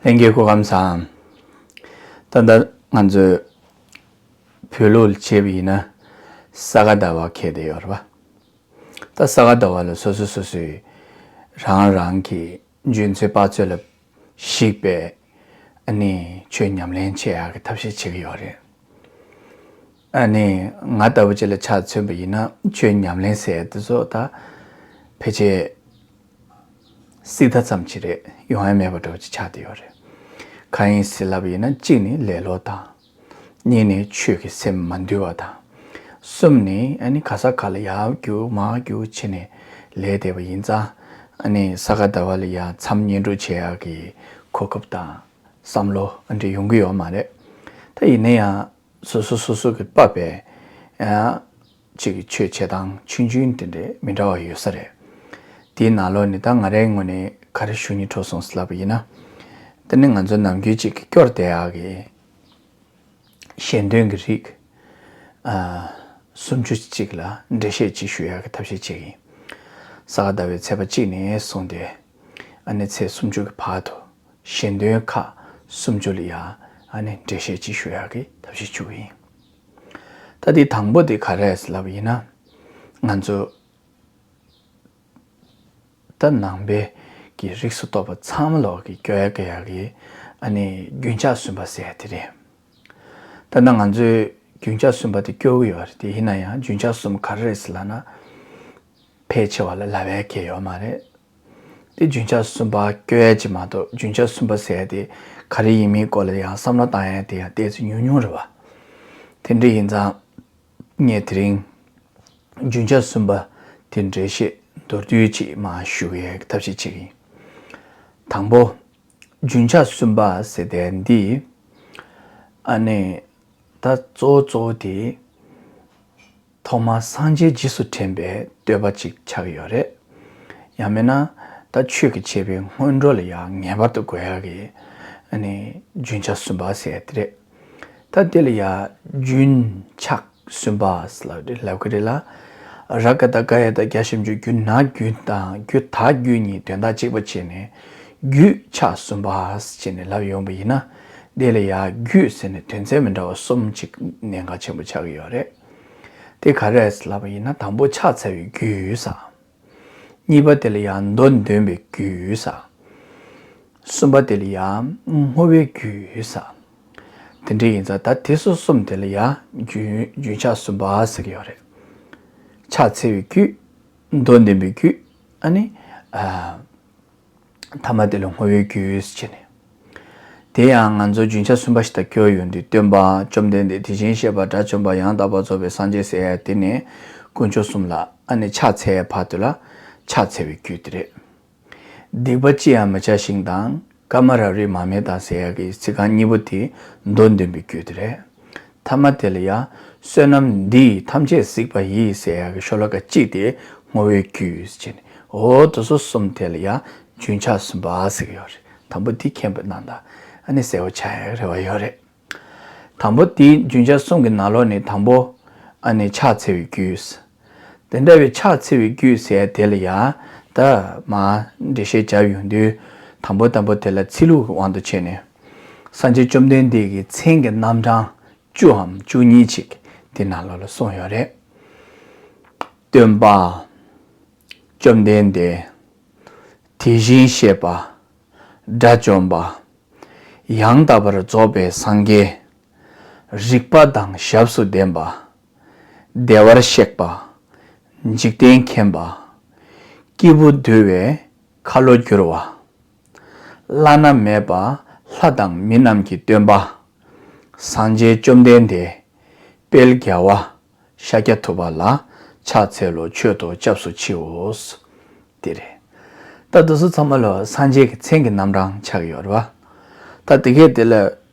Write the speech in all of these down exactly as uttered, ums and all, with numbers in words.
ལྷན་རྒྱས་སྐུ་ཁམས་བཟང་། ད་ལྟ་ང་ཚོས་བོད་ལུགས་ལ་བྱས་པ་ཡིན་ན་ས་ག་ཟླ་བ་འཁེལ་བསྡད་ཡོད་རེད་པ། ད་ས་ག་ཟླ་བ་ལ་སོ་སོ་སོ་སོས་རང་རང་གི་འཇོན་ཚོད་དཔག་ཚོད་ལ་གཞིགས་པའི་ཨ་ནི་ཆོས་ཉམས་ལེན་བྱེད་ཡག་གི་ཐབས་ཤེས་བྱེད་ཀྱི་ཡོད་རེད། ཨ་ནི་ང་ལྟ་བུ་ཅིག་ལ་ཆ་མཚོན་པ་ཡིན་ན་ཆོས་ཉམས་ལེན་ཟེར་ཡ་དེ་ཚོ་ད་ཕལ་ཆེར་སྲིད་མཐའ་ཙམ་ཅིག་རེད། ཡོང་ཡ་མེད་པ་འདྲ་བོ་ཅིག་ཆགས་བསྡད་ཡོད་རེད། གང་ཡིན་ཟེར་ལབ་པ་ཡིན་ན་གཅིག་ནི་ལེ་ལོ་དང་། གཉིས་ནི་ཆོས་ཀྱི་སེམས་མ་འདུལ་བ་དང་། གསུམ་ནི་ཨ་ནི་ག་ས་ག་ལ་ཡར་རྒྱུག་མར་རྒྱུག་བྱས་ནས་ལས་བསྡད་པ་ཡིན་ཙང་ཨ་ནི་ས་ག་ཟླ་བ་ལ་ཡར་མཚམས་བསྙེན་སྒྲུབ་བྱེད་ཡག་གི་གོ་སྐབས་དང་བསམ་བློ་ཨ་འདྲ་ཡོང་གི་ཡོད་མ་རེད། ད་ཡིན་ན་ཡང་། སོ་སོ་སོ་སོ་གི་བབ་པའི་ཨ་གཅིག་གི་ཆོས་བྱེད་སྟངས་ཆུང་ཆུང་དེ་འདྲའི་མི་འདྲ་བ་ཡོད་ས་རེད། དེའི་ནང་ལོགས་ནས་ད་ང་རའི་ངོས་ནས་ག་རེ་ཞུ་སྙིང་བྲོ་སོང་ཟེར་ལབ་པ་ཡིན་ན། དེ་ནི་ང་ཚོ་ནམ་རྒྱུན་གཅིག་གི་སྐྱོར་བསྡད་ཡག་གི་ཞལ་འདོན་གྱི་རིགས་ཨ་སུམ་ཅུ་གཅིག་ལ་འགྲེལ་བཤད་ཅིག་ཞུ་ཡག་གི་ཐབས་ཤེས་བྱེད་ཀྱི་ཡིན། ས་ག་ཟླ་བའི་ཚེས་པ་གཅིག་ནས་བཟུང་སྟེ་ཨ་ནི་ཚེས་སུམ་ཅུ་གི་བར་དུ། ཞལ་འདོན་ཁག་སུམ་ཅུ་ལ་ཡང་ཨ་ནི་འགྲེལ་བཤད་ཅིག་ཞུ་ཡག་གི་ཐབས་ཤེས་བྱེད་ཀྱི་ཡིན། ད་དེ་དང་པོ་དེ་ག་རེ་རེད་ལབ་པ་ཡིན་ན། ང་ཚོ་ད་ནང་པའི་གི་རིགས་སུ་གཏོགས་པ་ཚང་མ་ལོག་གི་སྐྱོར་ཡག་གི་ཡག་གི་ཨ་ནི་རྒྱུན་ཆགས་སུམ་པ་ཟེར་ཡག་དེ་རེད། ད་ནི་ང་ཚོས་རྒྱུན་ཆགས་སུམ་པ་དེ་སྐྱོར་གི་ཡོད་རེད། དེ་ཡིན་ན་ཡང་རྒྱུན་ཆགས་སུམ་པ་ག་རེ་རེད་ལབ་ན། ཕལ་ཆེ་བ་ལ་ལབ་ཡག་གི་ཡོད་མ་རེད། དེ་རྒྱུན་ཆགས་གསུམ་པ་སྐྱོར་ཡག་ཅིག་མ་གཏོགས་རྒྱུན་ཆགས་གསུམ་པ་ཟེར་ཡག་དེ་ག་རེ་ཡིན་མིན་སྐོར་ལ་ཡང་བསམ་བློ་བཏང་ཡག་དེ་ཡང་ཏོག་ཙམ་ཉུང་ཉུང་རེད་བ། དེ་འདྲ་ཡིན་ཙང་ངས་དེ་རིང་རྒྱུན་ཆགས་གསུམ་པ་དེ་འགྲེལ་བཤད་མདོར་བསྡུས་ཅིག་མར་ཞུ་ཡག་གི་ཐབས་ཤེས་བྱེད་ཀྱི་ཡིན། དང་པོ། རྒྱུན་ཆགས་གསུམ་པ་ཟེར་དེ་འདི་ཨ་ནི་ད་གཙོ་བོ་གཙོ་བོ་དེ། ཐོག་མར་སངས་རྒྱས་རྗེས་སུ་དྲན་པའི་བསྟོད་པ་ཅིག་ཆགས་ཀྱི་ཡོད་རེད། ཡང་མིན་ན་ད་ཆོས་ཀྱི་བྱེད་པའི་སྔོན་འགྲོ་ལ་ཡང་ངེས་པར་དུ་དགོས་ཡག་གི་ཨ་ནི་རྒྱུན་ཆགས་གསུམ་པ་ཟེར་ཡག་དེ་རེད། ད་དེ་ལ་ཡང་རྒྱུན་ཆགས་གསུམ་པ་ལབ་ལབ་ཀྱི་རེད་ལ། རཀྵ་དང་རྒྶ་ཡ་དང་རྒྱ་ཞབས་ཀྱུ་རྒྱུ་ན་རྒྱུན་དང་རྒྱུ་ད་རྒྱུ་གཉིས་དོན་དག་གཅིག་པ་བྱས་ནས་རྒྱུད་ཆགས་གསུམ་པ་བྱས་ནས་ལབ་ཡོང་པ་ཡིན་ན། དེ་ལ་ཡང་རྒྱུད་ཟེར་ནས་དོན་ཚན་མི་འདྲ་བ་གསུམ་ཅིག་གནད་འགག་ཆེན་པོ་ཆགས་ཀྱི་ཡོད་རེད། དེ་ག་རེ་རེད་ལབ་པ་ཡིན་ན་དང་པོ་ཕྱག་འཚལ་བའི་རྒྱུད་ཟེར། གཉིས་པ་དེ་ལ་ཡང་མདོ་འདོན་པའི་རྒྱུད་ཟེར། གསུམ་པ་དེ་ལ་ཡང་བསྔོ་བའི་རྒྱུད་ཟེར། དེ་འདྲ་ཡིན་ཙང་ད་དེ་སོ་གསུམ་དེ་ལ་ཡང་རྒྱུན་རྒྱུན་ཆགས་གསུམ་པ་ཟེར་གྱི་ཡོད་རེད། ཕྱག་འཚལ་བའི་རྒྱུད། མདོ་འདོན་པའི་རྒྱུད། ཨ་ནི། ཨ། ཐ་མ་དེ་ལ་བསྔོ་བའི་རྒྱུད་ཟེར་བྱས་ནས། དེ་ཡང་ང་ཚོ་རྒྱུན་ཆགས་གསུམ་པ་ཞིག་ད་སྐྱོར་ཡོང་དུས་སྟོན་པ་བཅོམ་ལྡན་འདས་དེ་བཞིན་གཤེགས་པ་དགྲ་བཅོམ་པ་ཡང་དག་པར་རྫོགས་པའི་སངས་རྒྱས་ཟེར་ཡ་དེ་ནས་དཀོན་མཆོག་གསུམ་ལ་ཨ་ནི་ཕྱག་འཚལ་བར་དུ་ལ་ཕྱག་འཚལ་བའི་རྒྱུད་དེ་རེད། སྡིག་པ་ཅི་ཡང་མི་བྱ་ཞིང་དང་། བཀའ་མ་རབ་རིབ་མ་སྨྲས་དང་ཟེར་ཡ་གི་ཚིག་རྐང་གཉིས་པོ་དེ་མདོ་འདོན་པའི་རྒྱུད་དེ་རེད། ཐ་མ་དེ་ལ་ཡང་བསོད་ནམས་འདི་ཡིས་ཐམས་ཅད་གཟིགས་པ་ཡིས་ཟེར་ཡ་གི་ཤོ་ལོ་ཀ་གཅིག་དེ་བསྔོ་བའི་རྒྱུད་ཟེར་ནས། འོ་དེ་ཚོ་གསུམ་དེ་ལ་ཡང་རྒྱུན་ཆགས་གསུམ་པ་ཟེར་གྱི་ཡོད་རེད། དང་པོ་འདི་མཁྱེན་པ་གནང་དང་ཨ་ནི་གསལ་པོ་ཆགས་ཡ་གི་རེ་བ་ཡོད་རེད། དང་པོ་དེ་རྒྱུན་ཆགས་གསུམ་གྱི་ནང་ལོགས་ནས་དང་པོ་ཨ་ནི་ཕྱག་འཚལ་བའི་རྒྱུད། དེ་འདྲ་བའི་ཕྱག་འཚལ་བའི་རྒྱུད་ཟེར་དེ་ལ་ཡང་ད་མར་འགྲེལ་བཤད་བརྒྱབ་ཡོང་དུས་དང་པོ་དང་པོ་དེ་ལ་ཚིག་ལྷུག་གི་དབང་དུ་བྱས་ནས་སངས་རྒྱས་བཅོམ་ལྡན་འདས་ཀྱི་མཚན་གྱི་རྣམ་གྲངས་བཅུའམ་བཅུ་གཉིས་ཅིག་དེ་ནང་ལོགས་ལ་གསུངས་ཡོད་རེད། སྟོན་པ། བཅོམ་ལྡན་འདས། དེ་བཞིན་གཤེགས་པ། དགྲ་བཅོམ་པ། ཡང་དག་པར་རྫོགས་པའི་སངས་རྒྱས། རིག་པ་དང་ཞབས་སུ་ལྡན་པ། བདེ་བར་གཤེགས་པ། འཇིག་རྟེན་མཁྱེན་པ། སྐྱེས་བུ་འདུལ་བའི་ཁ་ལོ་བསྒྱུར་བ། བླ་ན་མེད་པ་ལྷ་དང་མི་རྣམས་ཀྱི་སྟོན་པ། སངས་རྒྱས་བཅོམ་ལྡན་འདས་དཔལ་རྒྱལ་བ་ཤཱཀྱ་ཐུབ་པ་ལ་ཕྱག་འཚལ་ལོ་མཆོད་དོ་སྐྱབས་སུ་མཆིའོ། དེ་རེད། ད་དེ་ཚོ་ཚང་མ་ལ་སངས་རྒྱས་ཀྱི་མཚན་གྱི་རྣམ་གྲངས་ཆགས་ཀྱི་ཡོད་རེད་བ། ད་དེ་གས་དེ་ལ་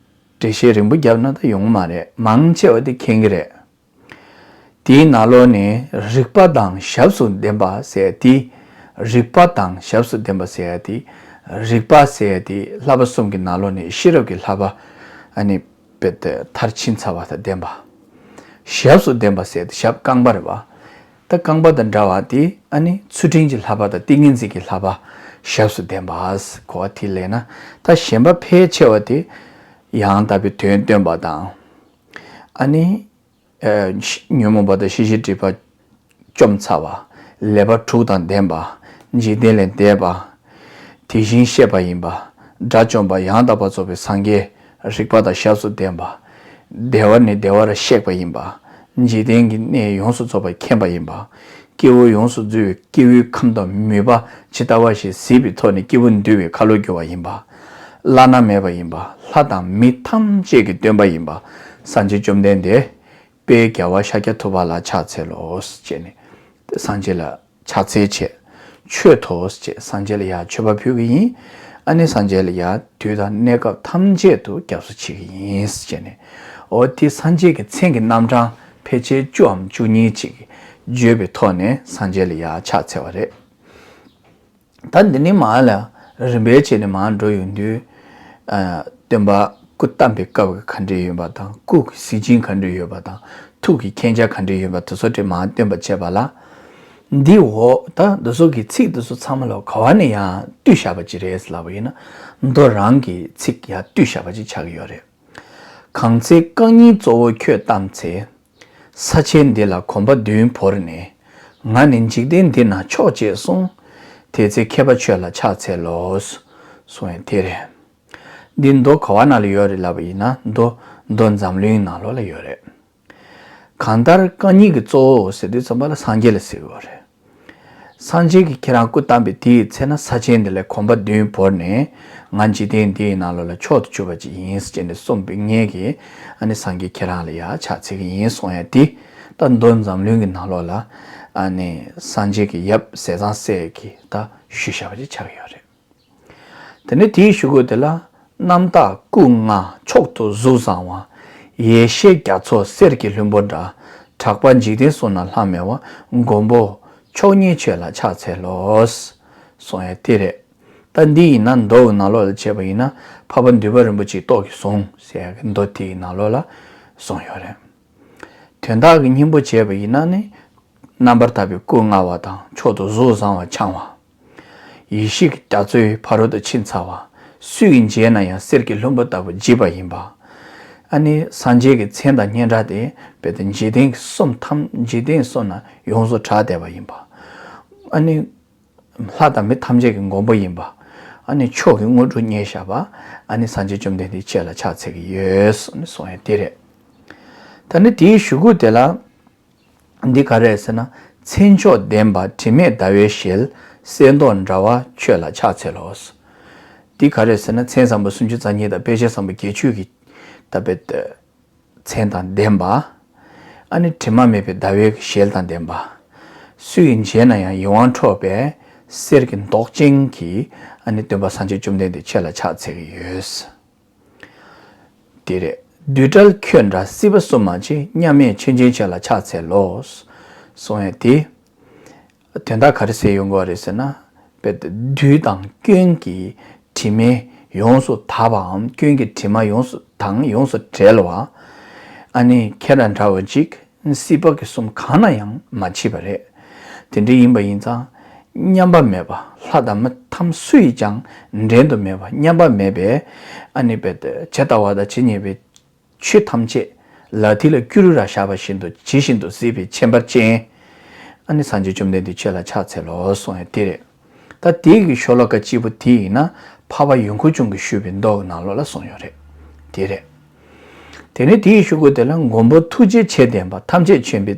འགྲེལ་བཤད་རིང་པོ་བརྒྱབ་ན་ད་ཡོང་གི་མ་རེད། མང་ཆེ་བ་དེ་མཁྱེན་གྱི་རེད། དེའི་ནང་ལོགས་ནས་རིག་པ་དང་ཞབས་སུ་ལྡན་པ་ཟེར་དེ། རིག་པ་དང་ཞབས་སུ་ལྡན་པ་ཟེར་དེ། རིག་པ་ཟེར་དེ་བསླབ་པ་གསུམ་གྱི་ནང་ལོགས་ནས་ཤེས་རབ་ཀྱི་བསླབ་པ་ཨ་ནི་དཔེ་དེ་མཐར་ཕྱིན་ཚར་བ་དང་ལྡན་པ། ཞབས་སུ་ལྡན་པ་ཟེར་དེ་ཞབས་རྐང་པ་རེད་བ། ད་རྐང་པ་དང་འདྲ་བ་དེ་ཨ་ནི་ཚུལ་ཁྲིམས་ཀྱི་བསླབ་པ་དང་ཏིང་ངེ་འཛིན་གྱི་བསླབ་པ། ཞབས་སུ་ལྡན་པ། གོ་བ་དེ་ལེན་ན། ད་གཞན་པ་ཕལ་ཆེ་བ་དེ་ཡང་དག་པའི་དོན་སྟོན་པ་དང་། ཨ་ནི། ཨ་ཉོན་མོངས་པ་དང་ཤེས་བྱའི་སྒྲིབ་པ་བཅོམ་ཚར་བ། ལེགས་པ་དྲུག་དང་ལྡན་པ། འཇིག་རྟེན་ལས་འདས་པ། དེ་བཞིན་གཤེགས་པ་ཡིན་པ། དགྲ་བཅོམ་པ་ཡང་དག་པར་རྫོགས་པའི་སངས་རྒྱས་རིག་པ་དང་ཞབས་སུ་ལྡན་པ། བདེ་བ་ནས་བདེ་བར་གཤེགས་པ་ཡིན་པ། འཇིག་རྟེན་གྱི་གནས་ཡོངས་སུ་རྫོགས་པར་མཁྱེན་པ་ཡིན་པ། སྐྱེ་བོ་ཡོངས་སུ་འཛུལ་བའི་སྐྱེ་བོའི་ཁམས་དང་མོས་པ་ཇི་ལྟ་བ་བཞིན་གཟིགས་པའི་ཐོག་ནས་སྐྱེས་བུ་འདུལ་བའི་ཁ་ལོ་སྒྱུར་བ་ཡིན་པ། བླ་ན་མེད་པ་ཡིན་པ། ལྷ་དང་མི་ཐམས་ཅད་ཀྱི་སྟོན་པ་ཡིན་པ། སངས་རྒྱས་བཅོམ་ལྡན་འདས་དཔལ་རྒྱལ་བ་ཤཱཀྱ་ཐུབ་པ་ལ་ཕྱག་འཚལ་ལོ་ཞེས་ནས། སངས་རྒྱས་ལ་ཕྱག་འཚལ་བྱས། མཆོད་དོ་ཞེས་སངས་རྒྱས་ལ་ཡང་མཆོད་པ་ཕུལ་གྱི་ཡིན། ཨ་ནི་སངས་རྒྱས་ལ་ཡང་དུས་དང་གནས་སྐབས་ཐམས་ཅད་དུ་སྐྱབས་སུ་མཆི་གི་ཡིན་ཞེས་ནས། འོ་དེ་སངས་རྒྱས་ཀྱི་མཚན་གྱི་རྣམ་གྲངས་ཕལ་ཆེར་བཅུའམ་བཅུ་གཉིས་ཅིག་བརྗོད་པའི་ཐོག་ནས་སངས་རྒྱས་ལ་ཡང་ཕྱག་འཚལ་བ་རེད། ད་འདི་ནས་མར་ལ་རིམ་པས་བྱས་ནས་མར་འགྲོ་ཡོང་དུས། ཨ་སྟོན་པ་སྐུ་བལྟམས་པའི་སྐབས་ཀྱི་ག་འདྲ་ཡིན་པ་དང་། སྐུ་གི་གཟི་བྱིན་ག་འདྲ་ཡོད་པ་དང་། ཐུགས་ཀྱི་མཁྱེན་རྒྱ་ག་འདྲ་ཡོད་པ་དེ་ཚོ་དེ་མར་སྟོན་པ་བྱས་པ་ལ། འདི་འོ་ད་འདི་ཚོ་གི་ཚིག་འདི་ཚོ་ཚང་མ་ལ་ག་བ་ནས་ཡང་བཏུས་བཞག་པ་ཅིག་རེད་ལབ་པ་ཡིན་ན། མདོ་རང་གི་ཚིག་ཡང་བཏུས་བཞག་པ་ཅིག་ཆགས་ཀྱི་ཡོད་རེད། གང་ཚེ་རྐང་གཉིས་གཙོ་བོ་ཁྱོད་བལྟམས་ཚེ། ས་ཆེན་འདི་ལ་གོམ་པ་བདུན་བོར་ནས། ང་ནི་འཇིག་རྟེན་འདི་ན་མཆོག་ཅེས་གསུངས། དེ་ཚེ་མཁས་པ་ཁྱོད་ལ་ཕྱག་འཚལ་ལོ། གསུངས་ཡ་དེ་རེད། འདི་མདོ་ག་བ་ནང་ལ་ཡོད་རེད་ལབ་པ་ཡིན་ན། མདོ་མདོ་འཛམ་གླིང་ནང་ལོགས་ལ་ཡོད་རེད། གང་ལྟར་རྐང་གཉིས་ཀྱི་གཙོ་བོ་ཟེར་དུས་ཙམ་པ་ལ་སངས་རྒྱས་ལ་ཟེར་གྱི་ཡོད་རེད། སངས་རྒྱས་ཀྱིས་ཁྱེད་རང་སྐུ་བལྟམས་པའི་དེའི་ཚེ་ན་ས་ཆེན་འདི་ལ་གོམ་པ་བདུན་བོར་ནས། ང་འཇིག་རྟེན་འདིའི་ནང་ལོགས་ལ་མཆོག་ཏུ་གྱུར་པ་ཅིག་ཡིན་ཟེར་ནས་གསུངས་པའི་ངེད་ཀྱིས་ཨ་ནི་སངས་རྒྱས་ཁྱེད་རང་ལ་ཡང་ཕྱག་འཚལ་གྱི་ཡིན་གསུངས་ཡ་དེ། ད་མདོ་འཛམ་གླིང་གི་ནང་ལོགས་ལ་ཨ་ནི་སངས་རྒྱས་ཀྱི་ཡབ་ཟས་གཙང་སྲས་ཀྱིས་ད་ཞུས་བཞག་པ་ཅིག་ཆགས་ཀྱི་ཡོད་རེད། དེ་ནས་དེའི་གཞུག་གུ་དེ་ལ། རྣམ་དག་སྐུ་ལྔ་མཆོག་ཏུ་གཟུགས་བཟང་བ། ཡེ་ཤེས་རྒྱ་མཚོ་གསེར་གྱི་ལྷུན་པོ་འདྲ། གྲགས་པ་འཇིག་རྟེན་གསུམ་ན་ལྷམ་མེ་བ། མགོན་པོ་མཆོག་བརྙེས་ཁྱོད་ལ་ཕྱག་འཚལ་ལོ། གསུངས་ཡ་དེ་རེད། ད་འདི་ཡིན་ན་མདོ་གི་ནང་ལོགས་ལ་བྱས་པ་ཡིན་ན། འཕགས་པ་འདུས་པ་རིན་པོ་ཆེའི་ཏོག་གིས་བཟུང་ཟེར་ཡ་གི་མདོ་དེ་ཡི་ནང་ལོགས་ལ་གསུངས་ཡོད་རེད། དོན་དག་གི་སྙིང་པོ་བྱས་པ་ཡིན་ན་ནི། རྣམ་པར་དག་པའི་སྐུ་མངའ་བ་དང་། མཆོག་ཏུ་གཟུགས་བཟང་བ་འཆང་བ། ཡེ་ཤེས་ཀྱི་རྒྱ་མཚོའི་ཕ་རོལ་ཏུ་ཕྱིན་ཚར་བ། སུ་ཡིས་མཇལ་ན་ཡང་གསེར་གྱི་ལྷུན་པོ་ལྟ་བུ་བརྗིད་པ་ཡིན་པ། ཨ་ནི་སངས་རྒྱས་ཀྱི་མཚན་དང་སྙན་གྲགས་དེ་རྦད་དེ་འཇིག་རྟེན་གསུམ་ཐམས། འཇིག་རྟེན་གསུམ་ན་ཡོངས་སུ་གྲགས་བསྡད་པ་ཡིན་པ། ཨ་ནི་ལྷ་དང་མི་ཐམས་ཅད་ཀྱི་མགོན་པོ་ཡིན་པ། ཨ་ནི་མཆོག་གི་དངོས་གྲུབ་བརྙེས་བཞག་པ། ཨ་ནི་སངས་རྒྱས་བཅོམ་ལྡན་འདས་ཁྱེད་ལ་ཕྱག་འཚལ་གྱི་ཡོད་གསུངས་ཡ་དེ་རེད། ད་ནི་དེའི་གཞུག་གུ་དེ་ལ། འདི་ག་རེ་ཟེར་ན། མཚན་མཆོག་ལྡན་པ་དྲི་མེད་ཟླ་བའི་ཞལ། གསེར་མདོག་འདྲ་བ་ཁྱོད་ལ་ཕྱག་འཚལ་ལོ། འདི་ག་རེ་ཟེར་ན། མཚན་བཟང་པོ་སུམ་ཅུ་རྩ་གཉིས་དང་དཔེ་བྱད་བཟང་པོ་བརྒྱད་ཅུ་གི་ད་པའི་མཚན་དང་ལྡན་པ། ཨ་ནི་དྲི་མ་མེད་པའི་ཟླ་བའི་ཞལ་དང་ལྡན་པ། སུ་ཡིས་མཇལ་ན་ཡང་ཡིད་དབང་འཕྲོག་པའི་གསེར་གྱི་མདོག་ཅན་གྱི་ཨ་ནི་སྟོན་པ་སངས་རྒྱས་བཅོམ་ལྡན་འདས་ཁྱེད་ལ་ཕྱག་འཚལ་གྱི་ཡོད། དེ་རེད། རྡུལ་བྲལ་ཁྱོད་འདྲ་སྲིད་པ་གསུམ་མ་མཆིས། མཉམ་མེད་མཆོད་སྦྱིན་ཁྱོད་ལ་ཕྱག་འཚལ་ལོ། གསུངས་ཡ་དེ། དོན་དག་ག་རེ་ཟེར་ཡོང་གི་ཡོད་རེད་ཟེར་ན། རྦད་དེ་རྡུལ་དང་སྐྱོན་གྱི་དྲི་མས་ཡོངས་སུ་དག་པའམ། སྐྱོན་གྱི་དྲི་མ་ཡོངས་སུ་དང་ཡོངས་སུ་བྲལ་བ། ཨ་ནི་ཁྱེད་དང་འདྲ་བ་ཅིག་སྲིད་པ་གི་གསུམ་གང་ན་ཡང་མ་མཆིས་པ་རེད། དེ་འདྲ་ཡིན་པ་ཡིན་ཙང་། མཉམ་པ་མེད་པ། ལྷ་དང་མི་ཐམས་སུ་ཡིས་ཀྱང་འགྲན་དུ་མེད་པ། མཉམ་པ་མེད་པའི་ཨ་ནི་རྦད་དེ་ཇི་ལྟ་བ་དང་ཇི་སྙེད་པའི་ཆོས་ཐམས་ཅད་ལག་མཐིལ་ལ་སྐྱུ་རུ་ར་བཞག་པ་བཞིན་དུ་ཇི་བཞིན་དུ་གཟིགས་པའི་མཁྱེན་པ་ཅན། ཨ་ནི་སངས་རྒྱས་བཅོམ་ལྡན་འདས་ཁྱོད་ལ་ཕྱག་འཚལ་ལོ་གསུངས་ཡ་དེ་རེད། ད་དེ་གི་ཤོ་ལོ་ཀ་གཅིག་པོ་དེ་ཡིན་ན། འཕགས་པ་ཡུམ་ཁུར་ཆུང་གིས་ཞུས་པའི་མདོ་གི་ནང་ལོགས་ལ་གསུངས་ཡོད་རེད། དེ་རེད། དེ་ནས་དེའི་གཞུག་གུ་དེ་ལ། མགོན་པོ་ཐུགས་རྗེ་ཆེ་ལྡན་པ། ཐམས་ཅད་མཁྱེན་པའི་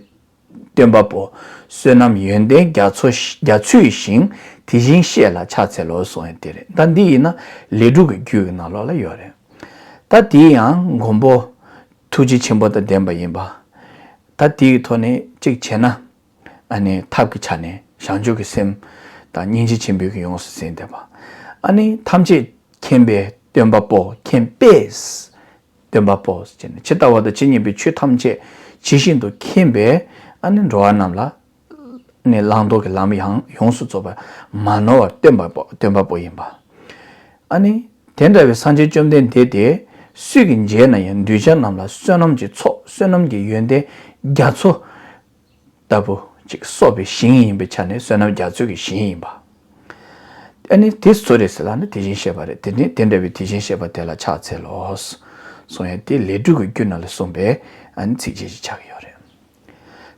སྟོན་པ་པོ། བསོད་ནམས་ཡོན་ཏན་རྒྱ་མཚོ་རྒྱ་མཚོའི་ཞིང་། དེ་བཞིན་གཤེགས་ལ་ཕྱག་འཚལ་ལོ་གསུངས་ཡ་དེ་རེད། ད་འདི་ཡིན་ན་ལས་དྲུག་གི་རྒྱུད་ཀྱི་ནང་ལོགས་ལ་ཡོད་རེད། ད་དེ་ཡང་མགོན་པོ་ཐུགས་རྗེ་ཆེན་པོ་དང་ལྡན་པ་ཡིན་པ། ད་དེའི་ཐོག་ནས་གཅིག་བྱས་ན། ཨ་ནི་ཐབས་ཀྱི་ཆ་ནས་བྱང་ཆུབ་ཀྱི་སེམས་དང་སྙིང་རྗེ་ཆེན་པོས་ཀྱི་ཡོངས་སུ་ཟིན་བསྡད་པ། ཨ་ནི་ཐམས་ཅད་མཁྱེན་པའི་སྟོན་པ་པོ། མཁྱེན་པས། སྟོན་པ་པོ་ཟེར་ནས་ཇི་ལྟ་བ་དང་ཇི་སྙེད་པའི་ཆོས་ཐམས་ཅད་ཇི་བཞིན་དུ་མཁྱེན་པས། ཨ་ནི་འགྲོ་བ་རྣམས་ལ་ནི་བླང་དོར་གྱི་ལམ་ཡང་ཡོངས་སུ་རྫོགས་པ་མ་ནོར་བར་སྟོན་པ་པོ། སྟོན་པ་པོ་ཡིན་པ། ཨ་ནི་དེ་འདྲ་བའི་སངས་རྒྱས་བཅོམ་ལྡན་འདས་དེ་སུ་གིས་མཇལ་ན་ཡང་གདུལ་བྱ་རྣམས་ལ་བསོད་ནམས་ཀྱི་ཚོགས། བསོད་ནམས་ཀྱི་ཡོན་ཏན་རྒྱ་མཚོ་ལྟ་བུ་ཅིག་གསོག་པའི་ཞིང་ཡིན་པའི་ཆ་ནས་བསོད་ནམས་རྒྱ་མཚོ་གི་ཞིང་ཡིན་པ། ཨ་ནི་དེ་སུ་རེད་ཟེར་ལབ་ན་དེ་བཞིན་གཤེགས་པ་རེད། དེ་ནི་དེ་འདྲ་བའི་དེ་བཞིན་གཤེགས་པ་དེ་ལ་ཕྱག་འཚལ་ལོ། གསུང་ཡས་དེ་ལས་སྒྲུབ་ཀྱི་རྒྱུད་ནང་ལ་གསུངས་པའི་ཨ་ནི་ཚིགས་བཅད་ཅིག་ཆགས་ཀྱི་ཡོད་རེད།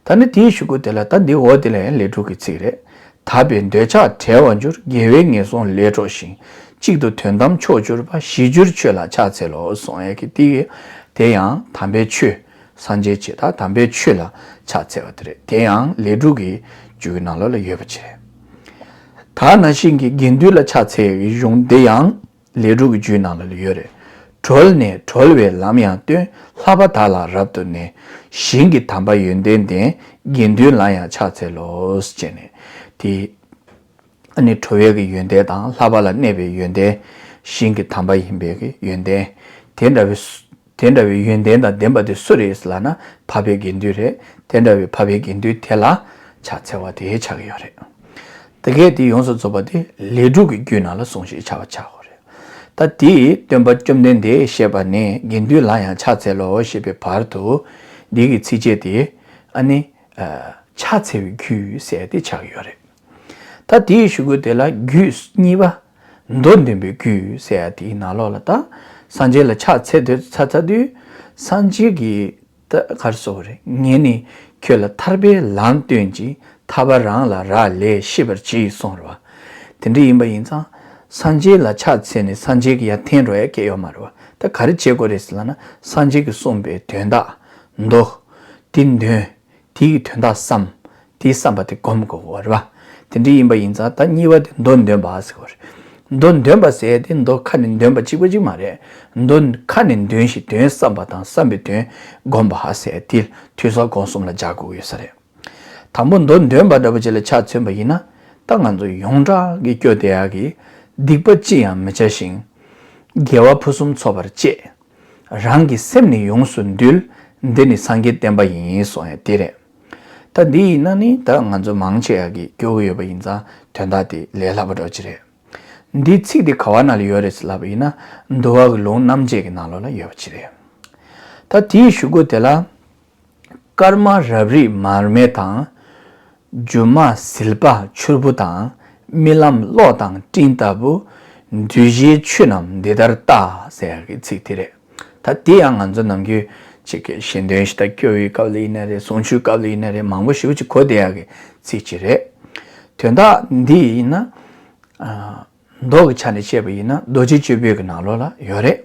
ད་ནི་དེའི་གཞུག་གུ་དེ་ལ་ད་འདི་འོ་དེ་ལ་ཡང་ལས་སྒྲུབ་ཀྱི་ཚིག་རེད། དག་པའི་འདོད་ཆགས་བྲལ་བར་འགྱུར། དགེ་བས་ངན་སོང་ལས་སྒྲོལ་ཞིང་། གཅིག་ཏུ་དོན་དམ་མཆོག་གྱུར་པ། ཞི་གྱུར་ཆོས་ལ་ཕྱག་འཚལ་ལོ། གསུང་ཡས་ཀྱི་དེ་དེ་ཡང་དམ་པའི་ཆོས། སངས་རྒྱས་ཆོས་དང་དམ་པའི་ཆོས་ལ་ཕྱག་འཚལ་བ་དེ་རེད། དེ་ཡང་ལས་སྒྲུབ་ཀྱི་རྒྱུད་ཀྱི་ནང་ལོགས་ལ་ཡོད་པ་ཅིག་རེད། ད་ནང་བཞིན་གྱི་དགེ་འདུན་ལ་ཕྱག་འཚལ་བའི་གཞུང་འདི་ཡང་ལས་སྒྲུབ་ཀྱི་རྒྱུད་ནང་ལ་ཡོད་རེད། གྲོལ་ནས་གྲོལ་བའི་ལམ་ཡང་སྟོན། ལྷག་པ་དག་ལ་རབ་ཏུ་གནས། ཞིང་གི་དམ་པ་ཡོན་ཏན་ལྡན། དགེ་འདུན་ལ་ཡང་ཕྱག་འཚལ་ལོ། ཅེས་ནས་དེ། ཨ་ནི་གྲོལ་བའི་གི་ཡོན་ཏན་དང་ལྷག་པ་ལ་གནས་པའི་ཡོན་ཏན། ཞིང་གི་དམ་པ་ཡིན་པའི་གི་ཡོན་ཏན། དེ་འདྲ་བའི་སུ་དེ་འདྲ་བའི་ཡོན་ཏན་དང་ལྡན་པ་དེ་སུ་རེད་ལབ་ན་འཕགས་པའི་དགེ་འདུན་རེད། དེ་འདྲ་བའི་འཕགས་པའི་དགེ་འདུན་དེ་ལ་ཕྱག་འཚལ་བ་དེ་ཆགས་ཀྱི་ཡོད་རེད། དེ་གས་དེ་ཡོངས་སུ་རྫོགས་པ་དེ་ལས་སྒྲུབ་ཀྱི་རྒྱུད་ནང་ལ་གསུངས་ཤིང་ཆགས་པ་ཆགས་དགོས་རེད། ད་དེའི་སྟོན་པ་བཅོམ་ལྡན་འདས་ཞེས་པ་ནས་དགེ་འདུན་ལ་ཡང་ཕྱག་འཚལ་ལོ་ཞེས་པའི་བར་དུ་འདི་གི་ཚིགས་བཅད་དེ་ཨ་ནི་ཕྱག་འཚལ་བའི་རྒྱུད་ཟེར་ཏེ་ཆགས་ཀྱི་ཡོད་རེད། ད་དེའི་གཞུག་གུ་དེ་ལ་རྒྱུད་གཉིས་པ། མདོ་འདོན་པའི་རྒྱུད་ཟེར་ཡ་དེའི་ནང་ལོགས་ལ་ད་སངས་རྒྱས་ལ་ཕྱག་འཚལ་དུས་ཚ་ཚ་དུས་སངས་རྒྱས་ཀྱིས་ད་ག་རེ་ཟེར་དགོས་རེད། ངས་ནི་ཁྱོད་ལ་ཐར་པའི་ལམ་སྟོན་ཅིང་ཐར་པ་རང་ལ་རག་ལས་ཤེས་པར་གྱིས་གསུངས་རེད་བ། དེ་འདྲ་ཡིན་པ་ཡིན་ཙང་སངས་རྒྱས་ལ་ཕྱག་འཚལ་ནས་སངས་རྒྱས་ཀྱིས་ཡར་འཐེན་འགྲོ་ཡ་སྐད་ཡོད་མ་རེད་བ། ད་ག་རེ་བྱེད་དགོས་རེད་ཟེར་ལབ་ན་སངས་རྒྱས་ཀྱིས་གསུངས་པའི་དོན་དག་མདོ་དེ་འདོན། དེ་ཡི་དོན་དག་བསམ། དེའི་བསམ་པ་དེ་སྒོམ་དགོས་པ་རེད་བ། དེ་འདྲ་ཡིན་པ་ཡིན་ཙང་ད་གཉིས་པ་དེ་མདོ་འདོན་པ་ཟེར་བ་རེད། མདོ་འདོན་པ་ཟེར་དེ་མདོ་ཁ་ནས་འདོན་པ་གཅིག་པ་གཅིག་མ་རེད། མདོ་ཁ་ནས་འདོན་ཞིང་དོན་བསམ་པ་དང་བསམ་པའི་དོན་སྒོམ་པ་ཟེར་དེ་ཐོས་བསམ་སྒོམ་གསུམ་ལ་སྦྱར་དགོས་ཡོད་ས་རེད། དང་པོ་མདོ་འདོན་པ་འདྲ་པོ་ཅིག་ལ་ཆ་མཚོན་པ་ཡིན་ན་ད་ང་ཚོ་ཡོངས་གྲགས་ཀྱི་སྐྱོ་བདེ་ཡག་གི་སྡིག་པ་ཅི་ཡང་མི་བྱ་ཞིང་། དགེ་བ་ཕུན་སུམ་ཚོགས་པར་སྤྱད། རང་གི་སེམས་ནི་ཡོངས་སུ་འདུལ། འདི་ནི་སངས་རྒྱས་བསྟན་པ་ཡིན་གསུངས་ཡ་དེ་རེད། ད་འདི་ཡིན་ན་ནི་ད་ང་ཚོ་མང་ཆེ་བ་གིས་སྐྱོ་གི་ཡོད་པ་ཡིན་ཙང་དོན་དག་དེ་ལས་སླ་པོ་འདྲ་ཅིག་རེད། འདིའི་ཚིག་དེ་ག་བ་ན་ལ་ཡོད་རེད་ཟེར་ལབ་པ་ཡིན་ན་འདུལ་བ་གི་ལུང་རྣམ་འབྱེད་ཀྱི་ནང་ལོགས་ལ་ཡོད་པ་ཅིག་རེད། ད་དེའི་གཞུག་གུ་དེ་ལ། སྐར་མ་རབ་རིབ་མར་མེ་དང་། སྒྱུ་མ་ཟིལ་པ་ཆུ་བུར་དང་། རྨི་ལམ་གློག་དང་སྤྲིན་ལྟ་བུ། འདུས་བྱས་ཆོས་རྣམས་འདི་ལྟར་བལྟ། ཟེར་ཡག་གི་ཚིག་དེ་རེད། ད་དེ་ཡང་ང་ཚོ་ནམ་རྒྱུན་ཅིག་གི་ཞལ་འདོན་ཞིག་ད་སྐྱོ་བའི་སྐབས་ལ་ཡིན་ན་རེད། གསུང་ཆོས་སྐབས་ལ་ཡིན་ན་རེད། མང་པོ་ཞེ་པོ་ཅིག་གོ་བསྡད་ཡག་གི་ཚིག་ཅིག་རེད། དོན་དག་འདི་ཡིན་ན། མདོ་གི་ཆ་ནས་བཤད་པ་ཡིན་ན་རྡོ་རྗེ་སྤྱོད་པའི་གི་ནང་ལོགས་ལ་ཡོད་རེད།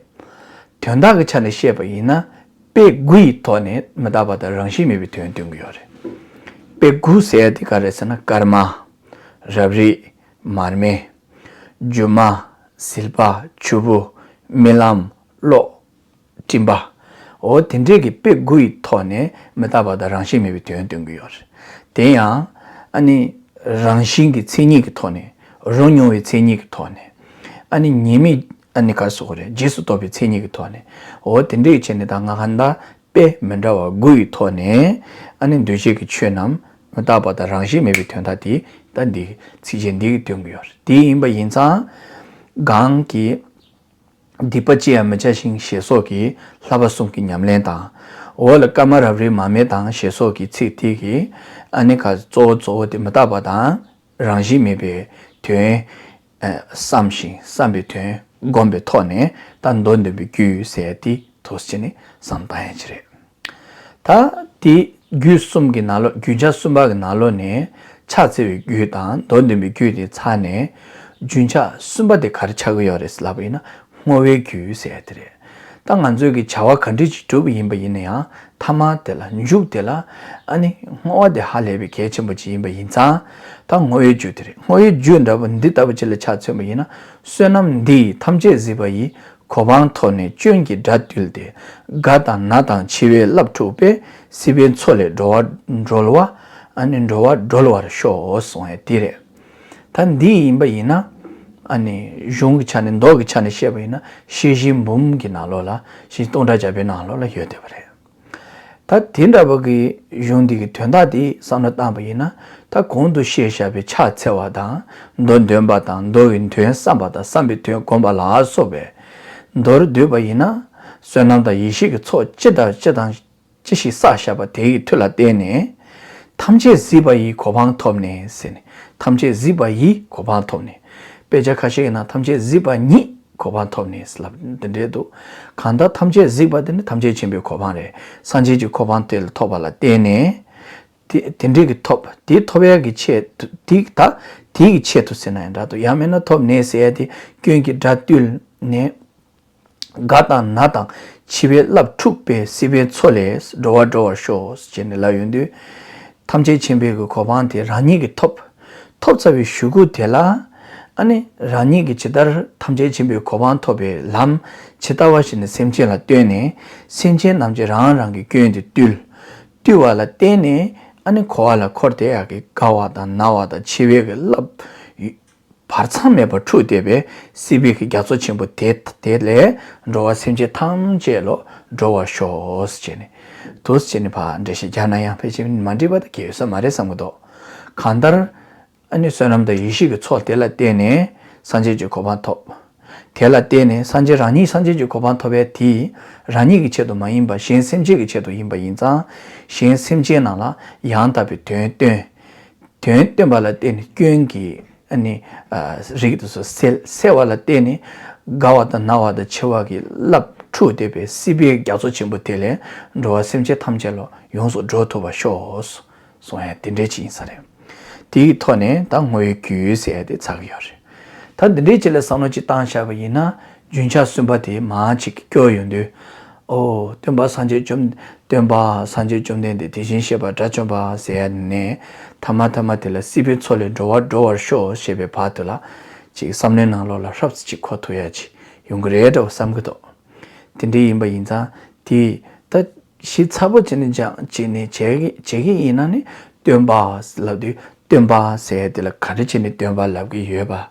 དོན་དག་གི་ཆ་ནས་བཤད་པ་ཡིན་ན་དཔེ་དགུ་ཡི་ཐོག་ནས་མི་རྟག་པ་དང་རང་བཞིན་མེད་པའི་དོན་སྟོན་གྱི་ཡོད་རེད། དཔེ་དགུ་ཟེར་ཡ་དེ་ག་རེ་ཟེར་ན་སྐར་མ། རབ་རིབ། མར་མེ། སྒྱུ་མ། ཟིལ་པ། ཆུ་བུར། རྨི་ལམ། གློག་སྤྲིན་པ། འོ་དེ་འདྲས་ཀྱི་དཔེ་དགུ་ཡི་ཐོག་ནས་མི་རྟག་པ་དང་རང་བཞིན་མེད་པའི་དོན་སྟོན་གྱི་ཡོད་རེད། དེ་ཡང་ཨ་ནི་རང་བཞིན་གྱི་མཚན་ཉིད་ཀྱི་ཐོག་ནས། རང་མྱོང་བའི་མཚན་ཉིད་ཀྱི་ཐོག་ནས། ཨ་ནི་ཉེས་དམིགས་ཨ་ནི་ག་རེ་ཟེར་དགོས་རེད། རྗེས་སུ་རྟོགས་པའི་མཚན་ཉིད་ཀྱི་ཐོག་ནས། འོ་དེ་འདྲས་བྱས་ནས་ད་ང་ག་ད་དཔེ་མི་འདྲ་བ་དགུ་ཡི་ཐོག་ནས་ཨ་ནི་འདུས་བྱས་ཀྱི་ཆོས་རྣམས་མི་རྟག་པ་དང་རང་བཞིན་མེད་པའི་དོན་དག་དེ་ད་འདི་ཚིགས་བཅད་འདི་གིས་སྟོན་གྱི་ཡོད་རེད། དེ་ཡིན་པ་ཡིན་ཙང་གང་གི་སྡིག་པ་ཅི་ཡང་མི་བྱ་ཞིང་ཞེས་སོགས་ཀྱི་བསླབ་པ་གསུམ་གྱི་ཉམས་ལེན་དང་། འོག་ལ་སྐར་མ་རབ་རིབ་མར་མེ་དང་ཞེས་སོགས་ཀྱི་ཚིག་དེ་གིས་ཨ་ནི་ཁ་གཙོ་བོ་གཙོ་བོ་དེ་མི་རྟག་པ་དང་རང་བཞིན་མེད་པའི་དོན་བསམ་ཞིང་བསམ་པའི་དོན་བསྒོམ་པའི་ཐོག་ནས་ད་མདོ་འདོན་པའི་རྒྱུད་ཟེར་དེ་ཐུགས་རྗེ་ནས་བསམ་བཏང་ཡ་ཅིག་རེད། ད་དེ་རྒྱུད་གསུམ་གྱི་ནང་ལོགས་རྒྱུན་ཆགས་གསུམ་པ་གི་ནང་ལོགས་ནས་ཕྱག་འཚལ་བའི་རྒྱུད་དང་མདོ་འདོན་པའི་རྒྱུད་དེ་ཚར་ནས་རྒྱུན་ཆགས་གསུམ་པ་དེ་ག་རེ་ཆགས་ཀྱི་ཡོད་རེད་ལབ་པ་ཡིན་ན་བསྔོ་བའི་རྒྱུད་ཟེར་ཡ་དེ་རེད། ད་ང་ཚོས་ཀྱི་བྱ་བ་ག་འདྲ་ཅིག་སྒྲུབ་པ་ཡིན་པ་ཡིན་ན་ཡང་ཐ་མ་དེ་ལ་མཇུག་དེ་ལ་ཨ་ནི་བསྔོ་བ་དེ་ཧ་ལས་པའི་གལ་ཆེན་པོ་ཅིག་ཡིན་པ་ཡིན་ཙང་ད་བསྔོ་བའི་རྒྱུད་དེ་རེད། བསྔོ་བའི་རྒྱུད་འདྲ་པོ་འདི་ལྟ་བུ་ཅིག་ལ་ཆ་མཚོན་པ་ཡིན་ན་བསོད་ནམས་འདི་ཡིས་ཐམས་ཅད་གཟིགས་པ་ཡི། གོ་འཕང་ཐོབ་ནས་སྐྱོན་གྱི་དགྲ་བཏུལ་ཏེ། རྒ་དང་ན་དང་འཆི་བའི་རླབས་འཁྲུགས་པས། སྲིད་པའི་མཚོ་ལས་འགྲོ་བ་སྒྲོལ་བ། ཨ་ནི་འགྲོ་བ་སྒྲོལ་བར་ཤོག་གསུང་ཡས་འདི་རེད། ད་འདི་ཡིན་པ་ཡིན་ན། ཨ་ནི་གཞུང་གི་ཆ་ནས་མདོ་གི་ཆ་ནས་བཤད་པ་ཡིན་ན་ཤེར་ཕྱིན་འབུམ་གྱི་ནང་ལོགས་ལ་ཤེར་ཕྱིན་སྟོང་ཕྲག་བརྒྱ་པའི་ནང་ལོགས་ལ་ཡོད་བསྡད་པ་རེད། ད་དེ་འདྲ་བ་གི་གཞུང་འདི་གི་དོན་དག་དེ་བསམ་བློ་བཏང་པ་ཡིན་ན་ད་གོང་དུ་བཤད་བཞག་པའི་ཕྱག་འཚལ་བ་དང་མདོ་འདོན་པ་དང་མདོ་ཡི་དོན་བསམ་པ་དང་བསམ་པའི་དོན་བསྒོམ་པ་ལ་སོགས་པའི་མདོར་བསྡུས་པ་ཡིན་ན་བསོད་ནམས་དང་ཡེ་ཤེས་ཀྱི་ཚོགས་ཅི་དང་ཅི་དང་ཅི་ཞིག་བསགས་བཞག་པ་དེ་ཡི་མཐུ་ལ་བརྟེན་ནས་ཐམས་ཅད་གཟིགས་པ་ཡི་གོ་འཕང་ཐོབ་ནས་ཟེར་ནས་ཐམས་ཅད་གཟིགས་པ་ཡི་གོ་འཕང་ཐོབ་ནས་ དཔེ་ཆ་ཁ་ཤས་ཀྱི་ནང་ཐམས་ཅད་གཟིགས་པ་ཉིད་གོ་འཕང་ཐོབ་ནས་ལབ་འདི་འདྲས་འདུག་གང་ལྟར་ཐམས་ཅད་གཟིགས་པ་དེ་ནི་ཐམས་ཅད་མཁྱེན་པའི་གོ་འཕང་རེད། སངས་རྒྱས་ཀྱི་གོ་འཕང་དེ་ལ་ཐོབ་པ་ལ་བརྟེན་ནས། དེ་དེ་འདྲས་ཀྱི་ཐོབ་དེ་ཐོབ་ཡག་གི་ཆེད་དུ་དེ་ད་དེ་གི་ཆེད་དུ་ཟེར་ན་ཡང་འདྲ་འདུག་ཡང་མིན་ན་ཐོབ་ནས་ཟེར་ཡ་དེ་སྐྱོན་གྱི་དགྲ་བཏུལ་ནས། རྒ་དང་ན་དང་འཆི་བའི་རླབས་འཁྲུགས་པའི་སྲིད་པའི་མཚོ་ལས་འགྲོ་བ་སྒྲོལ་བར་ཤོག་ཅེས་ནས་ལབ་ཡོང་དུས། ཐམས་ཅད་མཁྱེན་པའི་གི་གོ་འཕང་དེ་རང་ཉིད་ཀྱིས་ཐོབ། ཐོབ་ཚར་བའི་གཞུག་གུ་དེ་ལ། ཨ་ནི་རང་ཉིད་ཀྱིས་ཇི་ལྟར་ཐམས་ཅད་མཁྱེན་པའི་གོ་འཕང་ཐོབ་པའི་ལམ་ཇི་ལྟ་བ་བཞིན་དུ་སེམས་ཅན་ལ་སྟོན་ནས། སེམས་ཅན་རྣམས་ཀྱིས་རང་རང་གི་སྐྱོན་དེ་བཏུལ། བཏུལ་བ་ལ་བརྟེན་ནས། ཨ་ནི་འཁོར་བ་ལ་འཁོར་བསྡད་ཡག་གི་རྒ་བ་དང་ན་བ་དང་འཆི་བའི་གི་རླབས། བར་མཚམས་མེད་པར་འཁྲུགས་བསྡད་པའི་སྲིད་པའི་གི་རྒྱ་མཚོ་ཆེན་པོ་དེ་དེ་ལས་འགྲོ་བ་སེམས་ཅན་ཐམས་ཅད་ལོ་སྒྲོལ་བར་ཤོག་ཟེར་ནས། དུ་ཟེར་ནས་ཕར་འགྲེལ་བཤད་རྒྱག་ན་ཡང་ཕལ་ཆེར་མ་འགྲིག་པ་དང་གལ་ཡོད་ས་མ་རེད་བསམ་གི་འདུག་གང་ལྟར། ཨ་ནི་བསོད་ནམས་དང་ཡེ་ཤེས་ཀྱི་མཚོ་དེ་ལ་བརྟེན་ནས་སངས་རྒྱས་ཀྱི་གོ་འཕང་ཐོབ། དེ་ལ་བརྟེན་ནས་སངས་རྒྱས་རང་ཉིད་སངས་རྒྱས་ཀྱི་གོ་འཕང་ཐོབ་པའི་དེ་རང་ཉིད་ཀྱི་ཆེད་དུ་མ་ཡིན་པ་གཞན་སེམས་ཅན་གྱི་ཆེད་དུ་ཡིན་པ་ཡིན་ཙང་། གཞན་སེམས་ཅན་རྣམས་ལ་ཡང་དག་པའི་དོན་སྟོན། དོན་སྟོན་པ་ལ་བརྟེན་ནས་སྐྱོན་གྱི་ཨ་ནི་ཨ་རིགས་དེ་ཚོ་སེལ་སེལ་བ་ལ་བརྟེན་ནས་རྒ་བ་དང་ན་བ་དང་འཆི་བ་གི་རླབས་འཁྲུགས་བསྡད་པའི་སྲིད་པའི་རྒྱ་མཚོ་ཆེན་པོ་དེ་ལས་འགྲོ་བ་སེམས་ཅན་ཐམས་ཅད་ལ་ཡོངས་སུ་སྒྲོལ་ཐུབ་པར་ཤོག་གསུང་ཡ་དེ་འདྲའི་ཅིག་ཡིན་ས་རེད། དེའི་ཐོག་ནས་ད་བསྔོ་བའི་རྒྱུད་ཟེར་ཡ་དེ་ཚར་གི་ཡོད་རེད། ད་འདི་འདྲའི་ཅིག་ལ་བསམ་བློ་ཅིག་བཏང་བཞག་པ་ཡིན་ན། རྒྱུན་ཆགས་གསུམ་པ་དེ་མར་ཅིག་སྐྱོར་ཡོང་དུས། ཨོ། སྟོན་པ་སངས་རྒྱས་བཅོམ། སྟོན་པ་སངས་རྒྱས་བཅོམ་ལྡན་འདས་དེ་བཞིན་གཤེགས་པ་དགྲ་བཅོམ་པ་ཟེར་ཡ་ནས། ཐ་མ་ཐ་མ་དེ་ལ་སྲིད་པའི་མཚོ་ལས་འགྲོ་བ་སྒྲོལ་བར་ཤོག་ཞེས་པའི་བར་དུ་ལ། ཅིག་བསམ་བློའི་ནང་ལོགས་ལ་ཧྲབ་ཙམ་ཅིག་འཁོར་ཐུབ་ཡ་ཅིག་ཡོང་གི་རེད་འདྲ་བོ་བསམ་གི་འདུག་དེ་འདྲའི་ཡིན་པ་ཡིན་ཙང་དེ་ད་ཞིབ་ཚགས་པོ་བྱས་ནས་སྦྱང་བྱས་ནས་བྱེད་ཀྱི་བྱེད་ཀྱི་ཡིན་ན་ནི་སྟོན་པ་ལབ་དུས་སྟོན་པ་ཟེར་ཡ་དེ་ལ་ག་རེ་བྱས་ནས་སྟོན་པ་ལབ་ཀྱི་ཡོད་པ།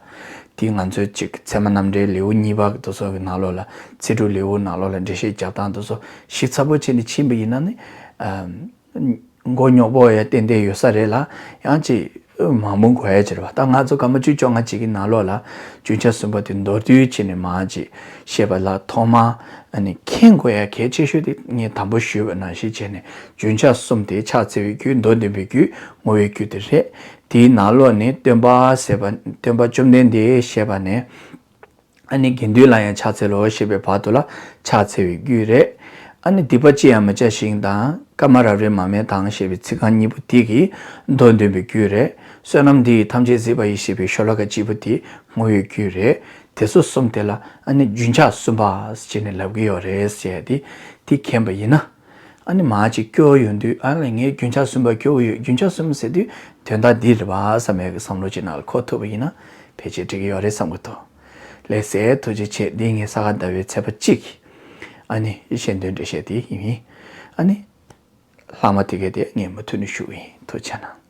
དེ་ང་ཚོའི་ཅིག་ཚད་མ་རྣམ་འགྲེལ་ལེའུ་གཉིས་པ་དེ་ཚོ་གི་ནང་ལོགས་ལ་ཚིག་འབྲུ་ལེའུ་ནང་ལོགས་ལ་འགྲེལ་བཤད་རྒྱབ་སྟངས་དེ་ཚོ་ཞིབ་ཚགས་པོ་བྱས་ནས་ཕྱིན་པ་ཡིན་ན་ནི། མགོ་རྙོག་པོ་ཡང་ཏན་ཏན་ཡོད་ས་རེད་ལ། ཡང་ཅིག་མང་པོ་དགོས་ཡ་ཅིག་རེད་པ། ད་ང་ཚོ་སྐར་མ་བཅུ་བཅོ་ལྔ་ཅིག་གི་ནང་ལོགས་ལ་རྒྱུན་ཆགས་གསུམ་པ་དེ་མདོར་བསྡུས་བྱས་ནས་མར་ཅིག་བཤད་པ་ལ་ཐོག་མར་ཨ་ནི་མཁྱེན་དགོས་ཡ་གལ་ཆེ་ཤོས་དེ་ངས་དང་པོ་ཞུས་པ་ནང་བཞིན་བྱས་ནས་རྒྱུན་ཆགས་གསུམ་དེ་ཕྱག་འཚལ་བའི་རྒྱུད། མདོ་འདོན་པའི་རྒྱུད། བསྔོ་བའི་རྒྱུད་དེ་རེད། དེའི་ནང་ལོགས་ནས་སྟོན་པ་ཟེར་བ་སྟོན་པ་བཅོམ་ལྡན་འདས་ཞེས་པ་ནས། ཨ་ནི་དགེ་འདུན་ལ་ཡང་ཕྱག་འཚལ་ལོ་ཞེས་པའི་བར་དུ་ལ་ཕྱག་འཚལ་བའི་རྒྱུད་རེད། ཨ་ནི་སྡིག་པ་ཅི་ཡང་མི་བྱ་ཞིང་དང་། བཀའ་མ་རབ་རིབ་མ་སྨད་དང་ཞེས་པའི་ཚིག་རྐང་གཉིས་པོ་དེ་གིས་མདོ་འདོན་པའི་རྒྱུད་རེད། བསོད་ནམས་འདི་ཡིས་ཐམས་ཅད་གཟིགས་པ་ཡི་ཞེས་པའི་ཤོ་ལོ་ཀ་གཅིག་པོ་དེ་བསྔོ་བའི་རྒྱུད་རེད། དེ་ཚོ་གསུམ་དེ་ལ་ཨ་ནི་རྒྱུན་ཆགས་གསུམ་པ་ཞེས་ནས་ལབ་ཀྱི་ཡོད་རེད་ཟེར་ཡ་དེ་དེ་མཁྱེན་པ་ཡིན་ན། ཨ་ནི་མར་ཅིག་སྐྱོར་ཡོང་དུས་ཨ་ལས་ངས་རྒྱུན་ཆགས་གསུམ་པ་སྐྱོར་གྱི་ཡོད། རྒྱུན་ཆགས་གསུམ་ཟེར་དུས་དོན་དག་འདི་རེད་པ་བསམ་ཡག་གི་བསམ་བློ་ཅིག་ནང་ལ་འཁོར་ཐུབ་པ་ཡིན་ན་ཕལ་ཆེར་འགྲིག་གི་ཡོད་རེད་བསམ་གྱི་འདུག་ལགས་སེ། ཐུགས་རྗེ་ཆེ། འདི་ངས་ས་ག་ཟླ་བའི་ཚེས་པ་གཅིག་གི་ཨ་ནི་ཤེས་འདོན་འགྲེལ་བཤད་དེ་ཡིན། ཨ་ནི་ལྷག་མ་དེ་གའི་དེ་ངས་མུ་མཐུད་ནས་ཞུ་གི་ཡིན། ཐུགས་རྗེ་གནང་།